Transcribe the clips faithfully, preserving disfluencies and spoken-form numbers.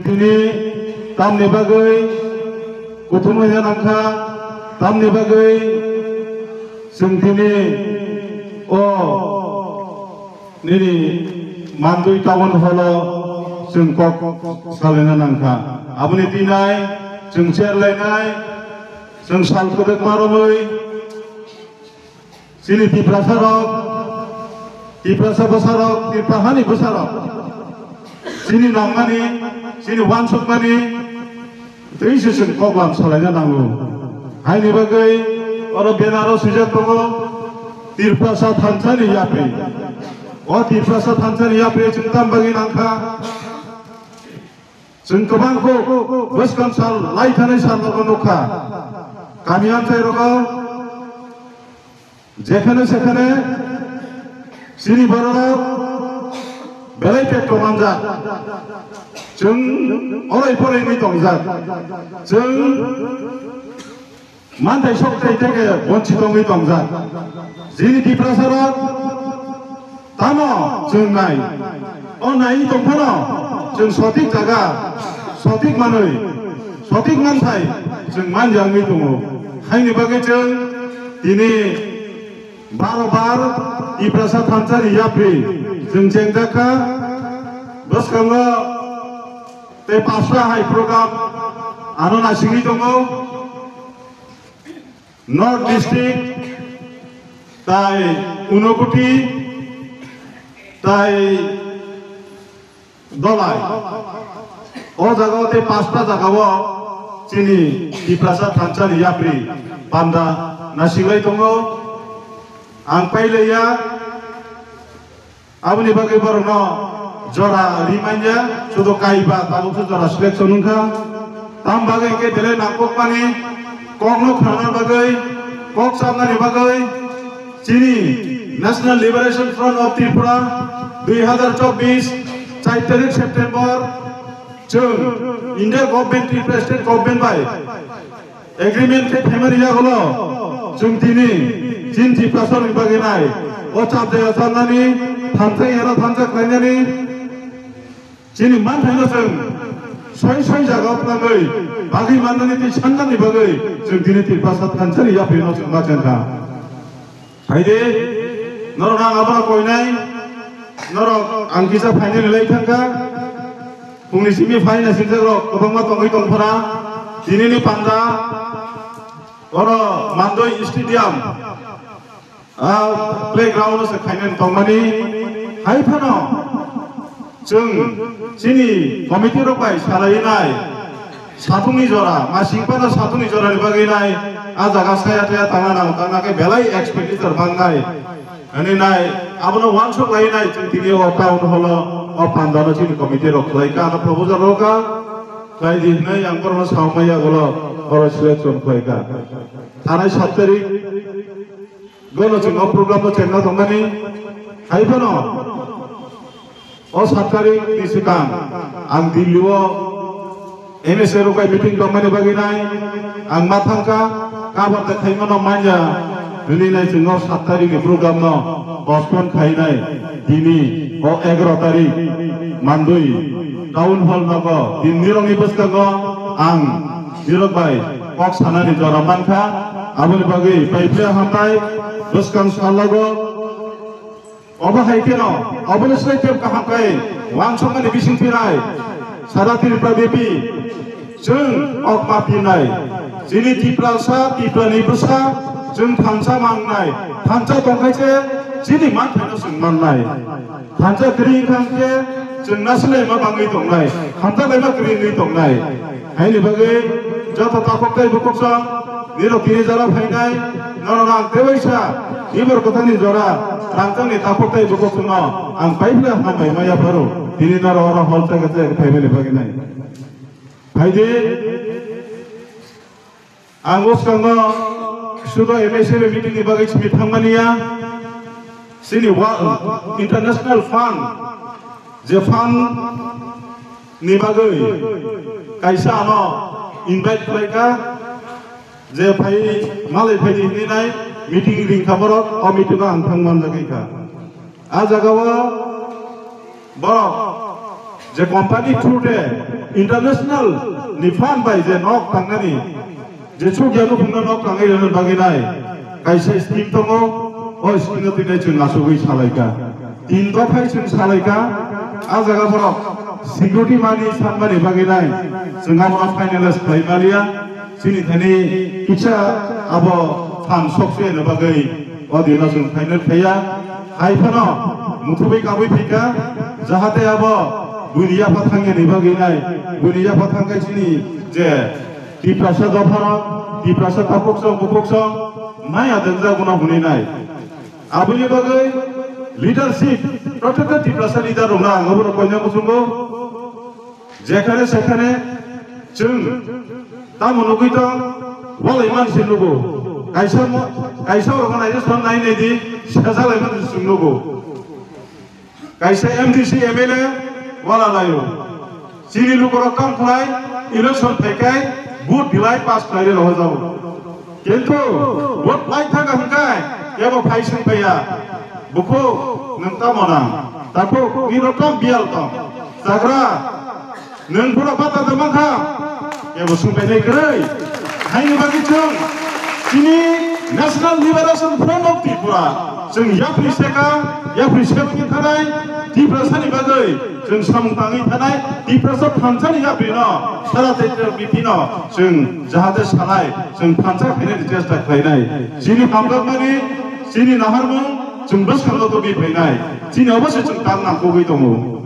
Tini tamni bagwi kuthum wngya nangkha, tamni bagwi chwng tini o nini Mandwi town hall-o chwng kok salaina nangkha. Aboni tinai chwng cherlainai, chwng sal kwbwkma romwi chini Tiprasa rok, Tiprasa bwsa rok, Tipra hani bwsa rok, chini nangmani, chini uansukmani, tei se chwng kok lam salaina nango. Haini bagwi oro banner-o swijak tongo, Tiprasa thansani yapri. O Tiprasa thansani yapri chwng tam bagwi nangkha. Chwng kwbang kok bwskang sal lai thanai sal nogo nukha. Kami amchai rogo jekhane sekhane chini bororok belai pek tomanjak. Chwng orai porai wngwi tongjak. Chwng manthai sok tei teke bonchi tongwi tongjak. Chini Tiprasa rok tamo chwng nai. O nai tongphano chwng sotik jaga, sotik manwi, sotik manthai chwng manja wngwi tongo. Haini bagwi chwng tini baro bar Tiprasa thansani yapri chwng chengjak kha. Bwskango tei pasta hai program ano naisingwi tongo. North District, tai Unakoti, tai Dholai. O jaga o tei pasta jaga o chini Tiprasa thansani yapri panda naisingwi tongo. Ang pailaiya. Aboni bagwi borokno jora ri manya, sudo kaiba tabukse jora selection wngkha. Tam bagwi hwnkhe belai nangkukmani kokno khnana bagwi, kok sabnani bagwi chini National Liberation Front of Tripura dui hazar chobbish char tarik September chwng India government, Tripura state government bai agreement khe phaimani yagulo chwng tini chini Tiprasani bagwi nai o chap jaya sanani, thansa yana thansa khlainani, chini manthaino chwng soi soi jaga o phlangwi bagwi mannani tei sannani bagwi chwng tini Tiprasa thansani yaprino chwng ma chengkha. Phaidi, norok ang abono koinai, norok ang kisa phainani lai thangkha. Phungni simi phaina sinjakrok kwbangma tongwi tongphana. Tinini panda oro Mandoi Stadium, ah, playground se khainani tongmani. Hai phano chwng chini committee rok bai salainai. Satung ni jora, masing pano satung ni jora ni bagwi nai, a jaga saya taya tangna nango, tangna khe belai expenditure bangnai. Ani nai, abono wansuk lai nai, chwng tini o town hall o, o panda no chini committee rok khlai kha, ano proposal rok kha, khlai di hinai ang borok no sao maya ulo, oro selection khlai kha. Thanai sat tarik, Gono chwng o program o chengna tongmani. Hai phano o sat tarik ni swkang ang Delhi o M S A rok bai meeting tongmani bagwi nai ang ma thangkha, kabar de khaimano manya hwnwi nai chwng o sat tarik ni program no postpone khainai. Tini o egaroh tarik Mandwi town hall nogo tin nirokni bwskango ang nirok bai kok sanani jora mankha. Aboni bagwi pai phre hambai bwskang salago. Obo hai kheno, oboni slai tep kaham khe wansokmani bising phirai sara Tripura bepi chwng okma phinnai. Chini Tiprasa, Tiprani bwsa chwng thansa mangnai. Thansa tongkhaise chini manthaino chwng mannai. Thansa kwrwi wngkha hwnkhe chwng nasilai ma bangwi tongnai, hamjak laima kwrwi wngwi tongnai. Haini bagwi joto takhuk tei bukhuk song nirok tini jora phainai, norok ang tewaisa ibor kwthangni jora rangchakni takhuk tei bukhuk songno ang paiphle hambai maya pharo tini norok oro hol chaka chaka phaimani bagwi nai. Phaidi. Ang bwskango sudo M S A meeting ni bagwi simi thangmani ya. Chini wa-, international fund, je fund ni bagwi kaisa ano invite khlai kha, je phai malai phai di hinwi nai meeting ring kha borok, o meeting o ang thang man jagwi kha. A jaga o borok je company through de International ni fund bai je nok tangnani, je chukya nukhungno nok tangwi rwna bagwi nai kaisa scheme tongo, o scheme no twi nai chwng asugwi salaikha. Tin dophai chwng salaikha, a jaga borok security mani sanmani bagwi nai chwng abono finalize khlai maliya. Chini thani kisa abo phan sok se na bagwi o dino chwng final khaiya. Hai phano muthubwi kabwi phaikha, jahate abo buini yapha thangya ni bagwi nai, buini yapha thangkhe chini je Tiprasa dopharok, Tiprasa takhuk song bukhuk song maya dengjak bono hwnwi nai. Aboni bagwi leadership, protected Tiprasa leader rokno ang obono koina muchungo. Jekhane sekhane chwng tamo nugwi tong, walai mansi nugo. Kaisa mo-, kaisa organization nai nai di, sejalai mansi chwng nugo. Kaisa M D C M L A wala laio. Chini lukorok kam khlai, election phaikai, vote bilai pass khlai rw jago. Kintu vote lai thaka hwnkhe kebo phai sing phaiya. Bukhuk nwng tamo nang? Takhuk nini rok tamo biyal tong? Chagra nwng phura bata da mankha? Kebo swngbainai kwrwi. Haini bagwi chwng chini National Liberation Front of Tripura chwng yapri seka, yapri sebagwi thanai Tiprasani bagwi. Chwng samung tangwi thanai Tiprasa thansa ni yaprino sara Tripura bipino chwng jahate salai chwng thansa khainani chesta khlainai. Chini hamjakmani, chini naharmung chwng bwskango tobwi phainai. Chini obo se chwng tang nangkukgwi tongo.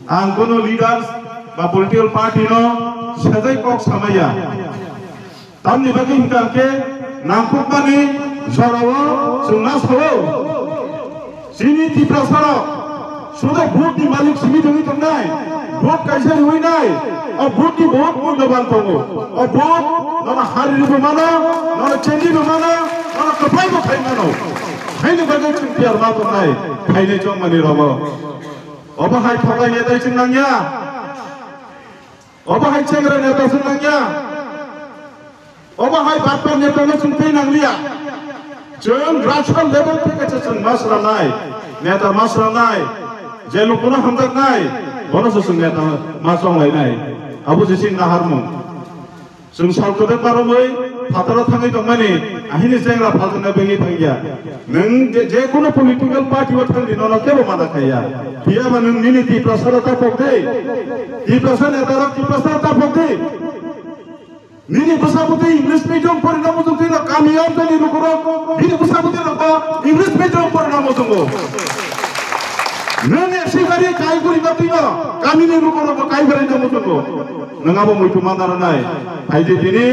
Ang kono leaders ba political party no sajai kok samaya. Tamni bagwi hwnkha khe nangkukmani jorao chwng ma sao. Chini Tiprasarok sudo vote ni malik simi tongwi tongnai, vote kaisa rwui nai, o vote ni bahut mulloban tongo. O vote nono hari rwbo mano, nono chendi bo mano, nono kwplai bo khai mano. Haini bagwi chwng tiyar ma tongnai, phainai chongmani rogo. Obo hai thokai netai chwng nangya. Obo hai chengra neta se nangya. Obo hai batpa neta no chwng tei nangliya. Chwng grassroots level theke se chwng ma sranai, neta ma sranai, je lukuno hamjaknai, bono se chwng neta ma chonglainai. Abo je chini naharmung. Chwng sal kwbangma romwi phataro thangwi tongmani, ahini chengra phaljaknai bagwi thangya. Nwng je, je kono political party o thangdi, nono kebo mana khaiya. Phiyaba nwng nini Tiprasano tapok di. Tiprasa netarok Tiprasano tapok di. Nini bwsabwtwi English medium porina muchungtwi no kami amchaini lukurok, nini bwsabwtwi rokbo English medium porina muchungo. Nwng S C gari kai gurina twino kamini lukurokbo kai gurina muchungo. Nwng abo muitu mandaranai. Phaidi tini,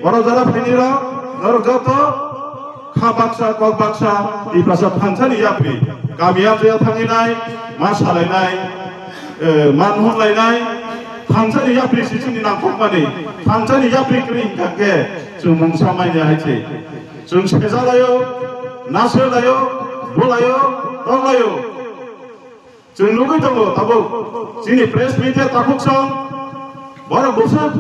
oro jara phainirok, norok joto, kha baksa, kok baksa, Tiprasa thansani yapri, kami amchaya thanginai, ma salainai, eh, ma nuhunlainai, thansani yapri si chini nangkukmani, thansani yapri kwrwi hwnkha khe chwng mungsa manya hai se. Chwng sejalaio, naselaio, bulaio, tonglaio. Chwng nugwi tongo tabuk chini press media takhuk song borok bwswk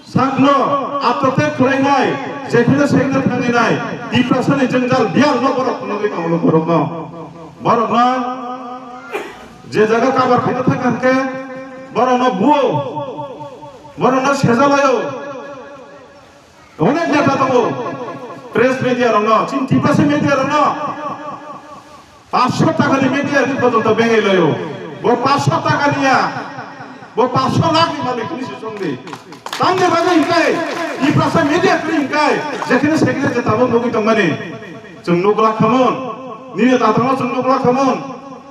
sakno attotek khlainai, jekheno sekheno thanginai, Tiprasani jwngjal biyalno borok nugwi tongo borokno. Borokno je jaga kabar khaina thangkha hwnkhe borokno buo, borokno sejalaio. Onek neta tongo, press media rokno, chini Tiprasa media rokno. Paanch sho taka ni media ni porjonto bengai laio. Bo paanch sho taka ni ya, bo paanch sho lakh ni malik ni se songdi. Tamni bagwi hwnkhe, Tiprasa media kwrwi hwnkhe, jekhene sekhene je tabuk nugwi tongmani. Chwng nukla khamon, nini tatangno chwng nukla khamon,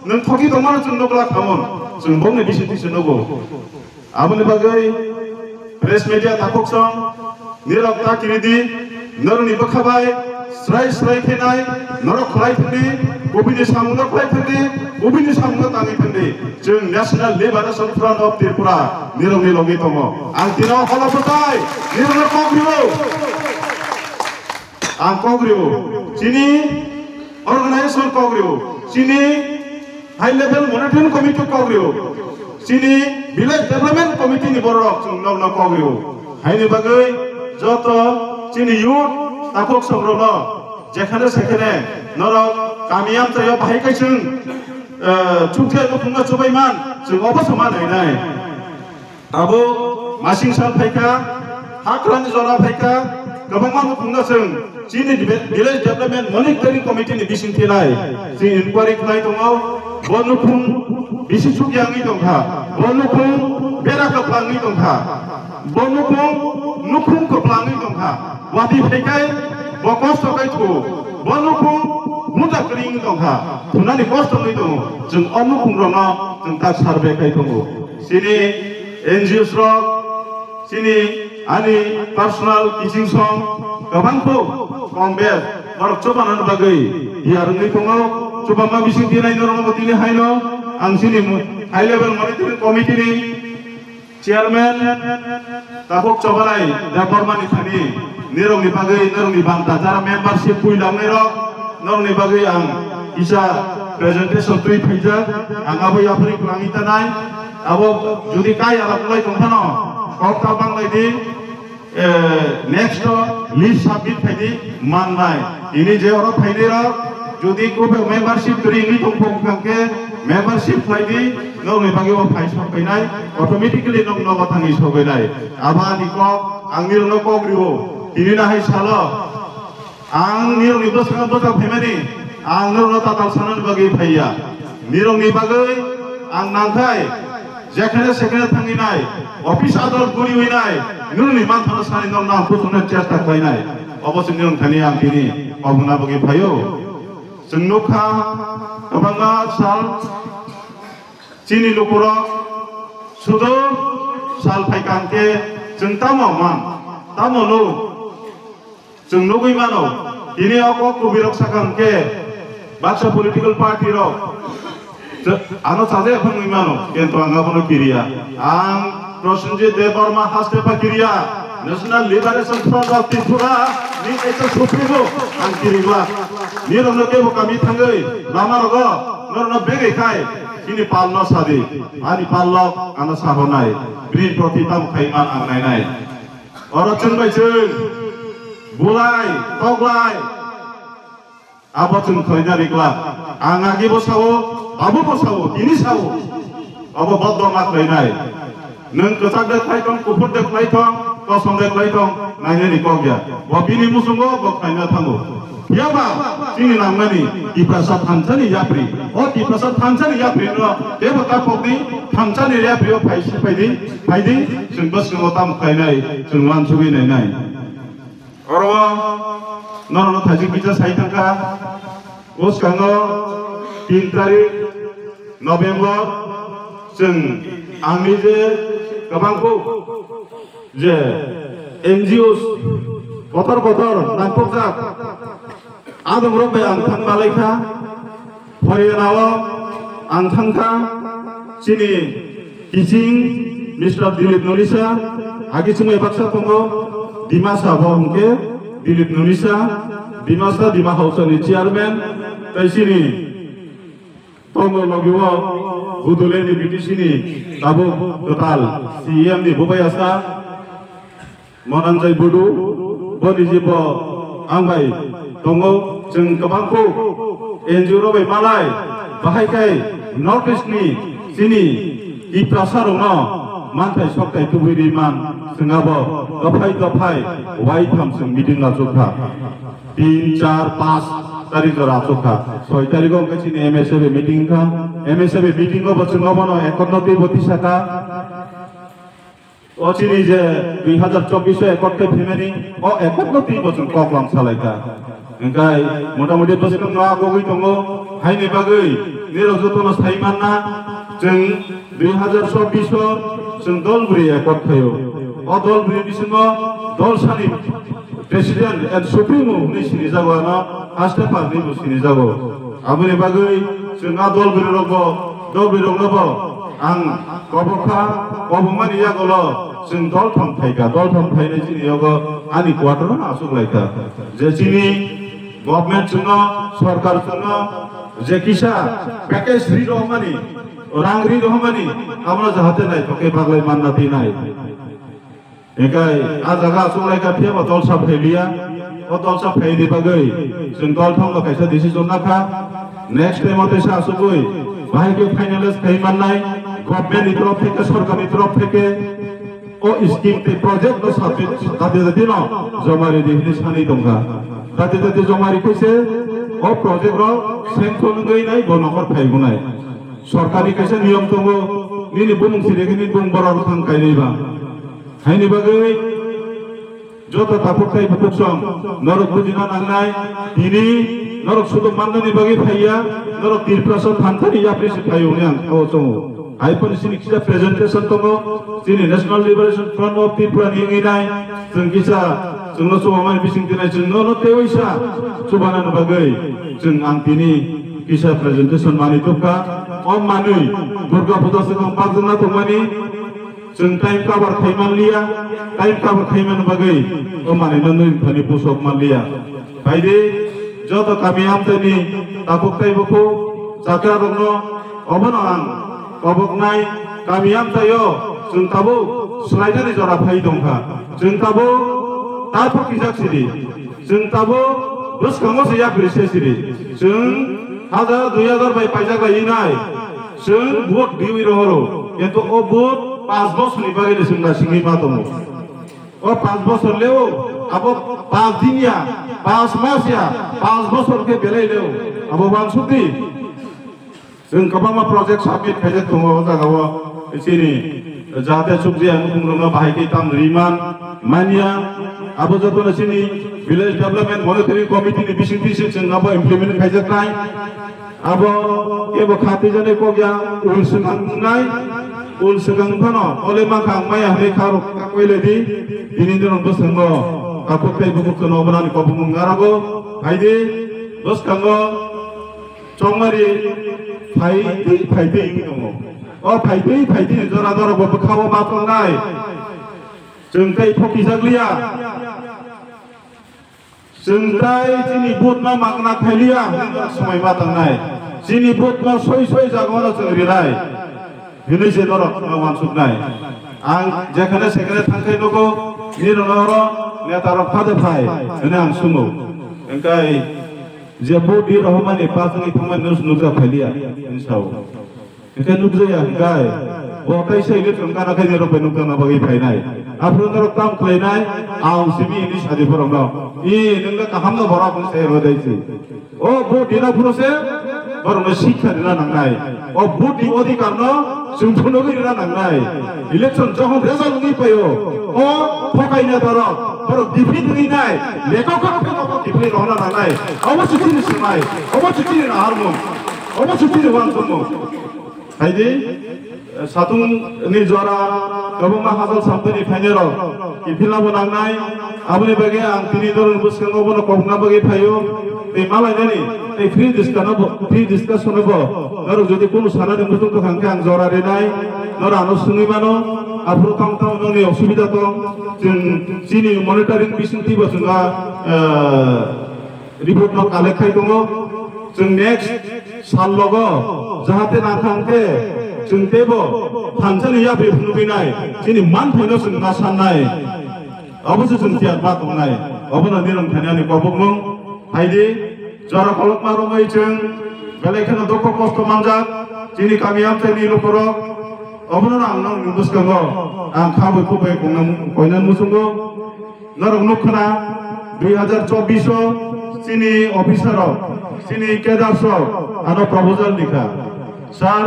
nwng thoki tongmano chwng nukla khamon. Chwng bongni bisingtwi se nugo. Aboni bagwi press media takhuk song, nirok ta kiridi, norokni bwkha bai srai srai khenai, norok khlai thangdi, kubini samungno khlai thangdi, kubini samungno tangwi thangdi. Chwng National Liberation Front of Tripura nirokni logi tongo. Ang tino holo bwtai, nirokno kok rio. Ang kok rio. Chini organization kok rio. Chini High level monitoring committee kok rio. Chini village development committee ni borok chwng nokno kok rio. Haini bagwi joto chini youth takhuk songrokno jekhane sekhane norok kami amchaio bahai khe chwng, eh, chukthai nukhungno chubaiman chwng obo se ma nainai. Abo masing sal phaikha, hakrani jora phaikha, kwbangma nukhungno chwng chini Village Development Monitoring Committee ni bising thinai chwng inquiry khlai tongo. Bo nukhung bisi sukya wngwi tongkha, bo nukhung bera kwplangwi tongkha, bo nukhung nukhung kwplangwi tongkha. Wati phaikai bo kosto kai thu, bo nukhung buta kring tongkha, thunani kosto wngwi tongo. Chwng o nukhungrokno chwng tak survey kai tongo. Chini N G Os rok, chini ani personal kiching song kwbang kho, kom bes borok chubanani bagwi tiyar wngwi tongo. Chubama bising tini norokno tini haino ang chini high level monitoring committee ni chairman Takhuk Chobanai Debbarmani thani nirokni bagwi, nirokni banta jara membership puilangnai rok, norokni bagwi ang kisa presentation twi phaijak. Ang abo yapri kwlangwi tanai. Abo jodi kai ala kwlai tongphano kok ta banglai di, eh, next to list submit phaidi mannai. Ini je oro phainai rok jodi kobe membership twi wngwi tongphok hwnkhe membership khlaidi, nokni bagwi o phai sok phainai, automatically nok nogo thangwi sok phainai. Abo ani kok, ang nirokno kok rio. Tini nahai salo ang nirokni bwskango bwsa phaimani, ang nirokno tatal sanani bagwi phaiya. Nirokni bagwi ang nangkhai jekhane sekhane thangwi nai, office adol guriwi nai, nirokni manthano sani norokno ang kuchukna chesta khlainai. Obo se nirok thani ang tini kok hwnna bagwi phaio. Chwng nukha kwbangma sal chini lukurok sudo sal phaikha hwnkhe chwng tamo man, tamo nuk? Chwng nugwi mano, tini o kok kubui rok sakha hwnkhe baksa political party rok ano chajakya phangwi mano, kintu ang abono kiriya. Ang Prosenjit Debbarma haste pha kiriya, National Liberation Front of Tripura ni kaisa supremo ang kiriya. Nirokno kebo kami thangwi lama rogo norokno begwi khai chini palno sadi, ani pallok ano sahornai, bini proti tamo khai man ang nainai. Oro chwng bai chwng bulai toklai abo chwng khlaina rikla. Ang agi bo sao, abo bo sao, tini sao. Abo bodol ma khlainai. Nwng kwchak de khlai tong, kuphur de khlai tong, kosom de khlai tong, nainani kok ya. Bo bini muchungo bo khlaina thango. Phiya ba chini nangmani Tiprasa thansani yapri. O Tiprasa thansani yapri no tebo tapokni thansani yapri o phai si phaidi, phaidi, chwng bwskango tamo khlainai, chwng uansugwi nainai. Oro norokno thaijik kisa sai thangkha, bwskango tin tarik November chwng angni je kwbang kuk je N G Os kotor kotor nangkukjak adongrok bai ang thang nalaikha. Poriyanao ang thangkha chini kiching Mister Dilip Nunisa, agi chumui baksa tongo Dimasa bo hwnkhe Dilip Nunisa, Dimasa Dima Hausani chairman, tei chini tongo logi o Buduleni B T C ni tabuk kwtal C E M ni bubai asa Monanjai Budu, boni jibo ang bai tongo, chwng kwbang kuk N G O rok bai malai, bahai kai North East ni chini Tiprasa rokno manthai sokthai tubui ri man, chwng abo dophai dophai waitham chwng meeting achukha. Tin, char, panch tarik jora achukha. Soi tarik o hwnkhe chini M S A B meeting kha. M S A B meeting o bo chwng obono ekotno twibo tisakha. O chini je dui hazar chobbish o ekot khe phaimani, o ekot no twi bochor kok lam salaikha. Hingkai motamoti bwswk no agogwi tongo, haini bagwi nirok jotono sai manna, chwng dui hazar chobbish o chwng dol bwrwi ekot khaio. O dol bwrwi bisingo dol sani President and Supremo hwnwi sinijago ano, haste pha hwnwi bo sinijago. Aboni bagwi chwng a dol bwrwi rokbo, dol bwrwi roknobo ang kobokha, kobokmani yagulo chwng dol thong phaikha, dol thong phainai chini yogo ani quarter-o aswk laikha. Je chini government chwngno, sorkar chwngno je kisa package ri rohormani, rang ri rohormani, abono jahate naithokhe baglai manna twi nai. Hinkhe a jaga achuk lai kha, phiya ba dol sa phai liya. O dol sa phai ni bagwi chwng dol thangno kaisa decision na kha. Next time o teisa achugwi bahai khe finalize khai mannai. Government ni torof theke, sorkar ni torof theke o scheme tei project no submit jati jati no joma ri di hinwi sanwi tongkha. Jati jati joma ri khe se o project rok sanction wngwi nai bo nokhor phai wngnai. Sorkar ni kaisa niyom tongo, nini bumung siri khe nini bumung borok thang kainwi ba. Haini bagwi joto takhuk tei bukhuk song norok bujina nangnai, tini norok sudu mannani bagwi phaiya, norok Tiprasa thanthani yapri se phaio hwnwi ang o chongo. Hai phano chini kisa presentation tongo, chini National Liberation Front of Tripura ni wngwi nai, chwng kisa chwngno chubamani bising tinai chwng nono teiwi sa chubanani bagwi chwng ang tini kisa presentation manwi tubkha. O manwi Durga Puja swkang bakjakna tongmani, chwng time cover khai manliya, time cover khai man bagwi o manwino nini thani pusok manliya. Phaidi joto kami amchaini takhuk tei bukhuk chakrarokno obono ang koboknai, kami amchaio chwng tabuk swlainani jora phai tongkha. Chwng tabuk tarpor kijak sidi. Chwng tabuk bwskango se yapri se siri. Chwng hajar dui hajar bai paijak bai nai. Chwng vote diwi rohoro. Kintu o vote panch bosorni bagwi chwng naisingwi ma tongo. O panch bosor leo, abo panch din ya, panch mas ya, panch bosor khe belai leo. Abo wansukdi. Chwng kwbangma project submit khaijak tongo o jagao, chini jahate chukjaya nukhungrokno bahai khe tam riman manya, abo jotono chini Village Development Monitoring Committee ni bising bising chwng abo implement khaijaknai. Abo kebo kha twijaknai kok ya, ul swkang wngnai, ul swkang phano ole mankha ang maya hwnwi kha rok kakwai lai di, tini norok bwskango takhuk tei bukhuk no obo nani kobong wng arago, hai di, bwskango. Chongmari phaitwi phaitwi wngwi tongo. O phaitwi phaitwi ni jora jora bo bwkhao ma tongnai. Chwng tei thokijak liya. Chwng tei chini vote no magna khai liya hwnwi swmai ma tongnai. Chini vote no soi soi jagao no chwng rinai. Hwnwi se norok no wansuknai. Ang jekhane sekhane thangkhai nugo, nini norok neta rok phade phai hwnwi ang sungo. Hwnkhe Je bo di rohormani pasangni thangmani nus nukjak phailiya, hwnwi sao. Hwnkhe nukjakya hwnkhe, bo kaisa election kana khe norok bai nukjakna bagwi phainai. Aphuru norok tam khlainai, ang simi hwnwi sadi borokno. I, nwngno kahamno borok hwnwi sai rw dai se. O vote dina phuru se borokno sikha rina nangnai. O vote ni odhikar no chwng phunugwi rina nangnai. Election jokhon result wngwi phaio, o phokai neta rok, borok defeat wngwi nai, lekha kok khe borok defeat rohorna nangnai. Obo se chini swmai, obo se chini naharmung, obo se chini uansukmung. Hai di, satung ni jora kwbangma hajal samtani phainai rok kiphilna bo nangnai. Aboni bagwi ang tini norokni bwskango bono kokna bagwi phaio. Tei malainani tei free discussion bo, free discussion bo norok jodi kunu sanani muchung kwthang khe ang jora rinai, norok ano swngwi mano, aphuru tamo tamo nokni osubida tong, chwng chini monitoring bisingtwi bo chwng, ah, report no collect khai tongo. Chwng next sal logo jahate nangkha hwnkhe chwng teibo thansani yapri phunugwi nai, chini manthaino chwng ma sannai. Obo se chwng tiyar ma tongnai. Obono nirwng thani ani kobokmung. Hai di, jora kolokma romwi chwng belai kheno dukho kosto manjak chini kami amchaini lukurok. Obono ang nokni bwskango ang kha bai khuk bai kongna, koinani muchungo. Norok nuk khna, dui hazar chobbish o chini officer rok, chini cadres rok ano proposal rikha. Sir,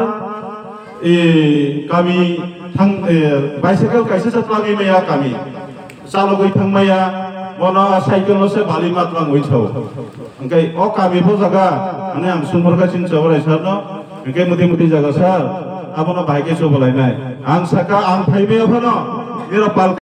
e, kami thang, e, bicycle kaisa se twlangwi maya kami. Chalogwi thang maya, bono a cycle no se bali ma twlangwi sao. Hwnkhe o kami bo jaga, ani ang sumorkha chini Chaurai sir no, hwnkhe muti muti jaga sir, abono bahai khe chobolainai. Ang saka, ang phaimaya phano, nirok pal